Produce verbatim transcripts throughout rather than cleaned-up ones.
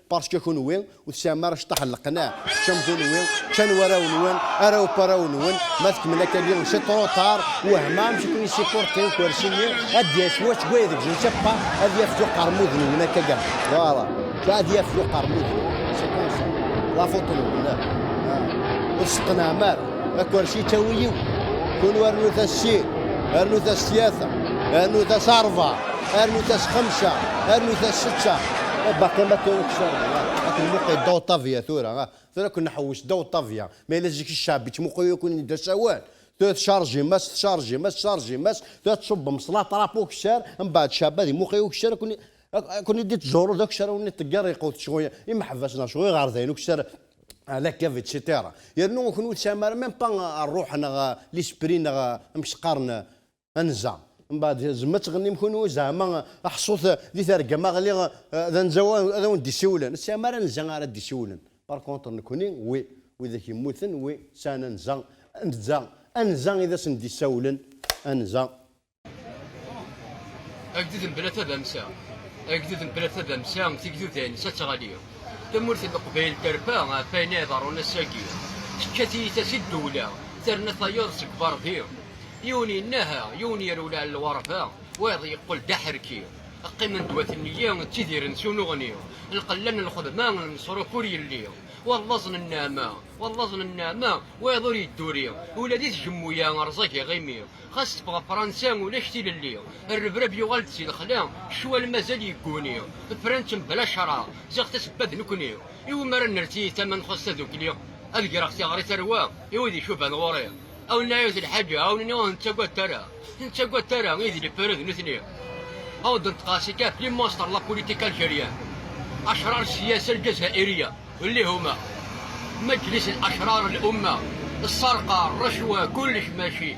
Parce que kunwi ur tesɛam ara cṭaḥ n leqnaɛ, teččam kunwi, ččan warraw-nwen, arraw n warraw-nwen, ma tkemmel akkagi, c'est trop tard, wehma amek i ken-yessupporti ukersi-nni, ad d-yas wass n wayeḍ deg je ne sais pas, ad yafet uqermud-nwen akkagi. Voilà. Ad yafet uqermud-nwen. C'est comme ça. La faute-nwen. Ah. Ur tesqenɛem ara. Akersi yettawi yiwen. Kunwi rnut-as sin, rnut-as tlata, rnut-as ṛebɛa, rnut-as xemsa, rnut-as setta. Baqi ma tura ukessar. Akken muqel ddaw ṭṭabya tura. Ah. Tura kun nḥewwes ddaw ṭṭabya. Ma yella zik ccɛeb yettmuqul yakun d asawen. Tura tcarjim-as, tcarjim-as, tcarjim-as. Tura tṣubbem s la trappe ukessar. Mbeɛd ccɛeb ad imuqel ukessar. Akken, akken i d-ittẓuru d ukessar, awen iṭegger iqewwet ccɣel. Imeḥbas neɣ ccɣel iɣerdayen ukessar. Ɛla kaf, et cetera. Yernu kunwi ur tesɛam ara même pas ṛṛuḥ neɣ l'esprit neɣ amek s-qqaren, anza. Mbeɛd zem ad tɣennim kunwi zeɛma aḥṣut di terga ma ɣliɣ, eh, d anza wa-, ad awen-d-isiwlen. Ur tesɛam ara anza ara d-isiwlen. Par contre, nekni, wi, widak yemmuten, wi, sɛan anza, anza, anza i d asen-d-isawlen, anza. Agdud mebla tadamsa, agdud mebla tadamsa, tigduda-ines ad teɣli. Tamurt n Leqbayel terfa ɣef wayen iḍerrun ass-agi. Tekka tiyita si ddewla, terna tayeḍ seg berdi. Yiwen yennaha, yiwen yerwel ɛla lwerba, wayeḍ yeqqel d aḥerki. Qqimen-d wat nneyya, ttidiren s unuɣni. Lqella n lxedma, lmeṣruf ur yelli. Wallaẓ n nneɛma, wallaẓ n nneɛma, wayeḍ ur yedduri. Ula di tjemmuya, rẓag iɣimi. Xas teffeɣ Fransa, ulac tilelli. Rrebrab yuɣal-d si lexla, ccwal mazal yegguni. Fran-tt mebla ccreɛ, ziɣ tasebbad nekni. Iwumi ara nerr tiyita ma nxuṣ tadukli? Ad greɣ tiɣri tarwa i wid icuban ɣur-i. Awen-nɛiwed lḥaǧa, awen-nini ur nettagad ara. Ur nettagad ara, i d les peureux d nutni. Awen-d-neṭqeɣ si kaf les monstres la politique algérienne. Acrar ssiyasa lǧazairiya, اللي هما مجلس الأشرار الأمة، السرقة، الرشوة، كلش ماشي.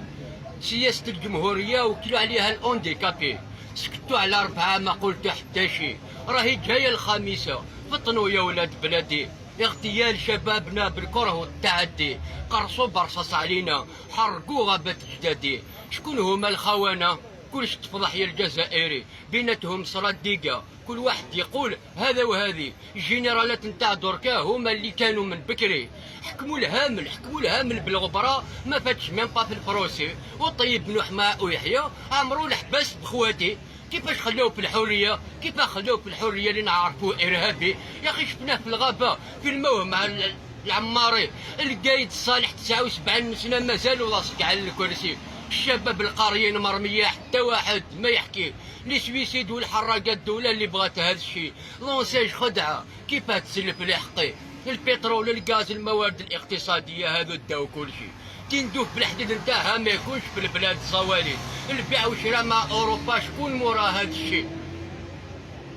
سياسة الجمهورية وكلوا عليها الأونديكابي. سكتوا على أربعة، ما قلتوا حتى شي. راهي جاية الخامسة، فطنوا يا ولاد بلادي. اغتيال شبابنا بالكره والتعدي، قرصوا برصاص علينا، حرقوا غابات جدادي. شكون هما الخونة؟ كلش تفضح يا الجزائري، بيناتهم صرا الديقة، كل واحد يقول هذا وهذه. الجنرالات نتاع دركا هما اللي كانوا من بكري، حكموا الهامل، حكموا الهامل بالغبرة، ما فاتش même pas في البروسي. وطيب بن حماء ويحيى عمروا الحباس بخواتي. كيفاش خلوه في الحرية؟ كيفاه خلوه في الحرية اللي نعرفوه إرهابي؟ يا أخي، شفناه في الغابة في الموه مع ال-، العماري، القايد الصالح تسعة وسبعين سنة مازال لاصق على الكرسي. الشباب القاريين مرمية، حتى واحد ما يحكي. Les suicides والحراقة الدولة اللي بغات هذا الشيء. L'ONCG خدعة، كيفاه تسلف لي حقي؟ البترول، الغاز، الموارد الاقتصادية، هذو داو كل شيء. كي ندوف بالحديد نتاعها ما يكونش في البلاد الصوالي. البيع وشراء مع أوروبا، شكون مورا هذا الشيء؟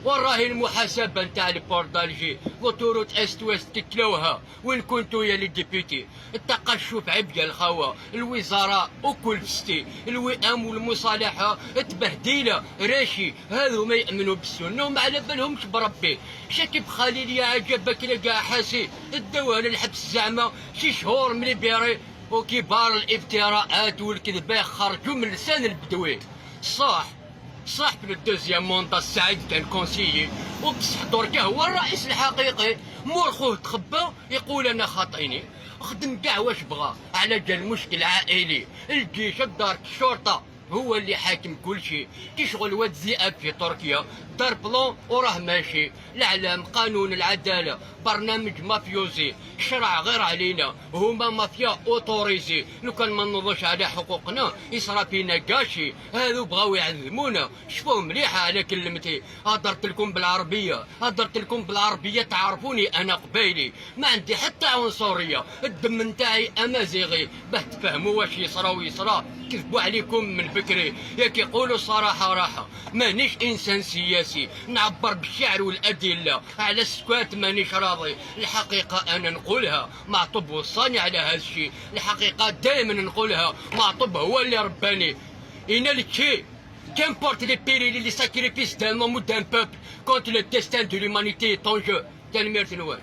وين راهي المحاسبة نتاع البور دالجي؟ فوتوروت إست ويست كي كلاوها؟ وين كنتو يا لي ديبيتي؟ التقشف عبية الخاوة، الوزراء وكل بستي، الوئام والمصالحة تبهديلة، راشي، هذو ما يأمنوا بالسنة وما على بالهمش بربي. شكيب خليل يا عجبك لقى حاسي، داوه للحبس زعما شي شهور مليبيري، وكبار الافتراءات والكذبة خرجوا من لسان البدوي. صح، صح، في الدوزيام موندا السعيد كان كونسيي، وبصح دركا هو الرئيس الحقيقي. مور خوه تخبى يقول: "أنا خاطيني". خدم كاع واش بغا على جال المشكل العائلي، الجيش، الدار، الشرطة، هو اللي حاكم كل شيء. كي شغل واد ذئاب في تركيا، دار بلون وراه ماشي. العلام، قانون، العدالة، برنامج مافيوزي، شرع غير علينا، هما مافيا أوتوريزي. لو كان ما نوضوش على حقوقنا، يصرى فينا كاشي. هذو بغاو يعذبونا، شفوه مليحة على كلمتي. هضرت لكم بالعربية، هضرت لكم بالعربية، تعرفوني أنا قبايلي، ما عندي حتى عنصرية. الدم نتاعي أمازيغي، باه تفهموا واش يصرى ويصرى. كذبوا عليكم من بكري، ياك يقولوا الصراحة راحة. مانيش إنسان سياسي، نعبر بالشعر والأدلة على السكات، مانيش راضي. الحقيقة أنا نقولها، معطوب وصاني على هذا الشيء. الحقيقة دائما نقولها، معطوب هو اللي رباني. إنا لكي Qu'importe les périls, les sacrifices d'un homme ou d'un peuple quand le destin de l'humanité est en jeu. Tanemmirt-nwen.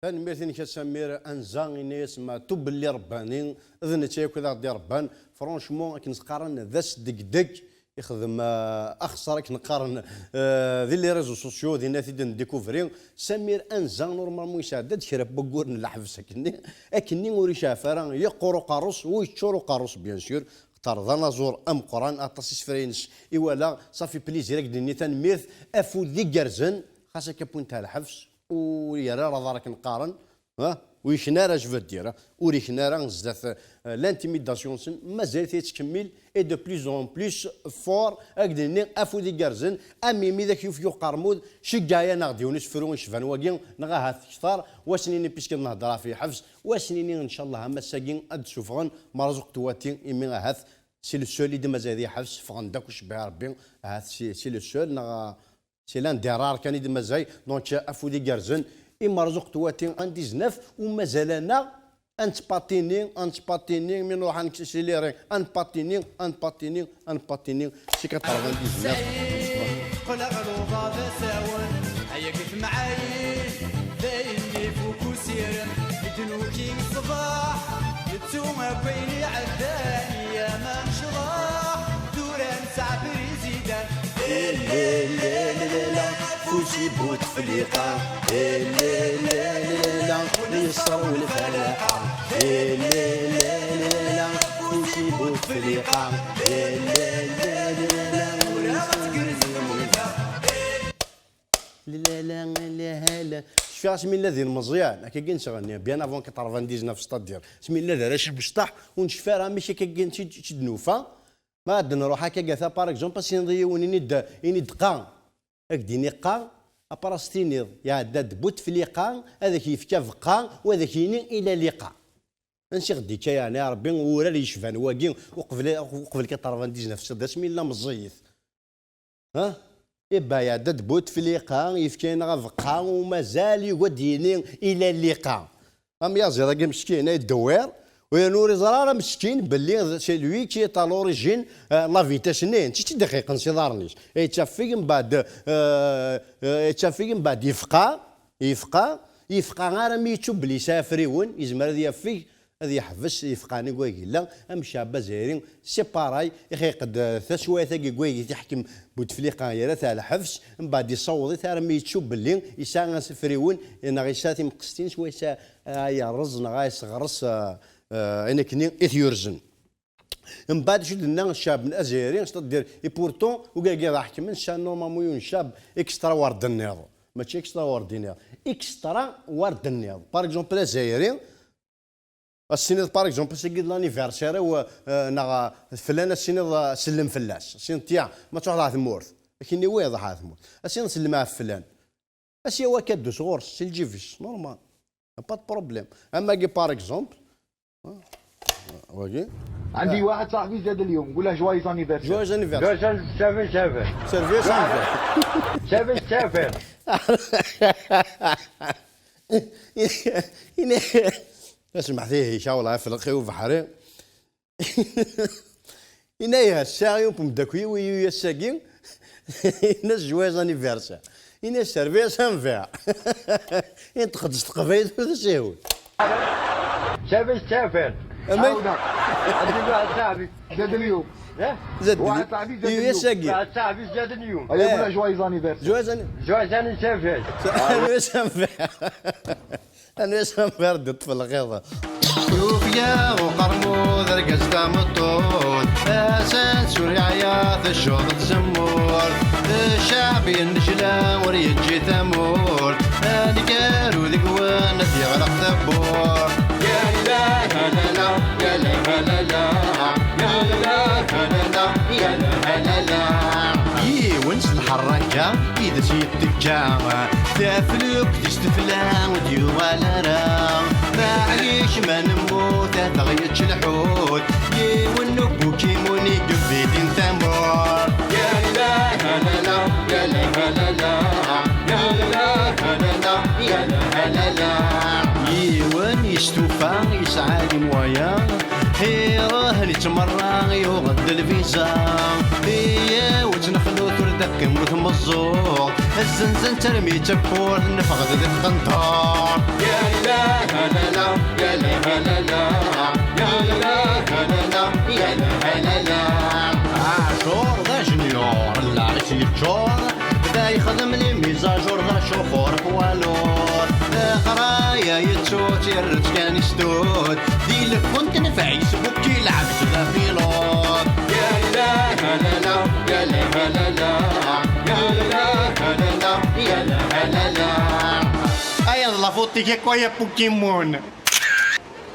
Tanemmirt-inek a Samir. Anza, ini-as Meɛtub belli Ṛebbani, d netta yakk i d aɣ-d-iṛebban. Franchement, akken s-qqaren, d asdegdeg. ixdem, euh, axeṣṣar akken qqaren, euh, di les réseaux sociaux, dinna t-id-ndikuvri. Samir anza normalement yesɛedda-d kra n waggur n leḥbes akkenni, akkenni ur iceɛɛef ara, yeqqur uqerru-s, ur yeččur uqerru-s, bien sûr, xaṭer d anaẓur ameqqran, aṭas isefra-ines i walaɣ, ça fait plaisir, ad k-d-nini tanemmirt, afud igerrzen, xas akka wwin-t ɣer lḥebs, ur yerri ara aḍar akken qqaren, ha? Ur yekni ara, je veux dire, ur yekni ara zdat, euh, l'intimidation-nsen, mazal-it yettkemmil, et de plus en plus fort, ad k-d-nini afud igerrzen, am imi d ak-yufeg uqermud, ceggeɛ-aneɣ-d yiwen usefru icban wagi, neɣ ahat kter, wa s-nini puisque nehder ɣef lḥebs, wa s-nini, ncallah, am ass-agi ad d-sufɣen Merzuq Touati, imi ahat c'est le seul i d-mazal di lḥebs, ffɣen-d akk, cebbiḥ Rebbi, ahat c'est, c'est le seul, neɣ c'est l'un des rares kan i d-mazal, donc, euh, afud igerrzen, i Merzuq Touati, un dix-neuf, u mazal-aneɣ, ad nettpatini, ad nettpatini, mi nruḥ ad nexsiliri, ad npatini, ad npatini, ad npatini, si quatre-vingt-dix-neuf. Qqleɣ luḍa d asawen, ayagi temɛayin, d ayen ifuk usirem, i d-nuki ṣṣbeḥ, nettu akk ayen iɛeddan, ya ma necḍeḥ, tura nesɛa président. Lila, lila, lila, Fusi Bouteflika. Lila, lila, lila, Nṣer Welfalaqa. Lila, lila, lila, Fusi Bouteflika. Lila, lila, lila, Nṣer Welfalaqa. Lila, lila, lila. Cfiɣ asmi nella d ilmeẓyan, akka i nettɣenni, bien avant quatre-vingt-dix-neuf, c'est-à-dire, asmi nella d arrac n lbecṭaḥ, ur necfi ara amek akka i tt-id-nufa. Ma ad nruḥ akka gata, par exemple, ad s-tiniḍ i yiwen, ini-d, ini-d qa. Ad k-d-ini qa, après ad s-tiniḍ, iɛedda-d Bouteflika, ad ak-yefk abeqqa, u ad ak-yini ila liqa. Ansi ɣ-d-ikka yeɛni Rebbi urar yecban wagi, uqbel, uqbel quatre-vingt-dix-neuf, s asmi yella meẓẓiyet. Ha? Iba iɛedda-d Bouteflika, yefka-aneɣ abeqqa, u mazal yugi ad d-yini ila liqa. Amyaziḍ-agi meskin ay ddewwir, u yernu ur iẓra ara meskin belli c'est lui qui est à l'origine, euh, la vitesse-nni, netta i tt-id-iqiqen s iḍarren-is. Yettafeg mbeɛd, euh, euh, yettafeg mbeɛd yefqa, yefqa, yefqa armi yettu belli yesɛa afriwen, yezmer ad yafeg, ad yeḥbes yefqan i wagi yella, am Cɛeb Azzayri, c'est pareil, iqiq-d, euh, taswiɛt-agi deg wagi t-iḥkem Bouteflika yerra-t ɣer lḥebs, mbeɛd yessaweḍ-it armi yettu belli yesɛa afriwen, neɣ yesɛa timqestin, s wayes a, a yerreẓ neɣ a yesseɣres, euh, euh, ayen akken i t-yurzen. Mbeɛd acu d-tenna Cɛeb Azzayri, c'est-à-dire, et pourtant, ugagi ad ḥekmen, sɛan normalement yiwen Cɛeb extra war d-nniḍ. Mačči extra war d-nniḍ. Extra war d-nniḍ. Par exemple, Azzayri, Ad s-tiniḍ, par exemple, ass-agi d l'anniversaire-iw, euh, neɣ, euh, flan, ad s-tiniḍ, euh, sellem fell-as. Ad s-tiniḍ, tiens, ma truḥeḍ ɣer tmurt. Ad k-yini, oui, ad ruḥeɣ ɣer tmurt. Ad s-tiniḍ, sellem ɣef flan. Ad s-yawi akka ddus ɣur-s, si lǧib-is, normal. Y a pas de problème. Am wagi, par exemple, ah, wagi. عندي واحد صاحبي زاد اليوم، نقول له joyeux anniversaire. Joyeux anniversaire. Joyeux an-, seven seven. Service anniversaire. Seven seven. Ini, ini, asmaḥ tihi, cawla, aflaqi ubeḥri. Ini-as, sɛiɣ yiwen n umeddakel-iw i ass-agi, ini-as joyeux anniversaire. Ini-as service anniversaire. Inṭeq-d s teqbaylit ur t-sihut. Seven seven. Amek? عاودها. عندي واحد صاحبي زاد اليوم. ها؟ زاد واحد اليوم. صاحبي زاد اليوم. Ass-agi. واحد صاحبي زاد اليوم. أيوة، إيه. يقول له joyeux anniversaire. Joyeux anni-, joyeux anniversaire. Joyeux anniversaire. Anwa i s-, anwa ara d-iṭṭfen lxiḍ? Yufeg-aɣ uqermud, argaz tameṭṭut, asensu yeɛyaḍ, teccuḍ tzemmurt. Ccɛeb yennejla, ur yeǧǧi tamurt. Aneggaru deg-wen ad d-yeɣleq tawwurt. Yalla, halala, yalla, halala. Yalla, halala, yalla, halala. Yiwen s lḥerraka, yid-s yettekka. Taflukt-is tefla, ur d-yuɣal ara. Maɛlic ma nemmut, ad aɣ-yečč lḥut. Yiwen n ubukimun i yebbitin tamurt. Yalla, halala, yalla, halala. Yalla, halala, yalla, halala. Yiwen yestufa, yesɛa les moyens. Iruḥ yettmerra, yuɣ-d lviza. Iyaw ttnexlut ur d-teqqim ur tmeẓẓuɣ. Zzenzen-tt armi d tawwurt, neffeɣ-d di tqenṭert. Yalla, halala, yalla, halala. Yalla, halala, yalla, halala. Ɛacur d Nestud di lfunt n Facebook ilɛeb s la pilot. Yalla halala, yalla halala, yalla halala, yalla halala. Aya d la faute-ik akk, ay a Pokémon.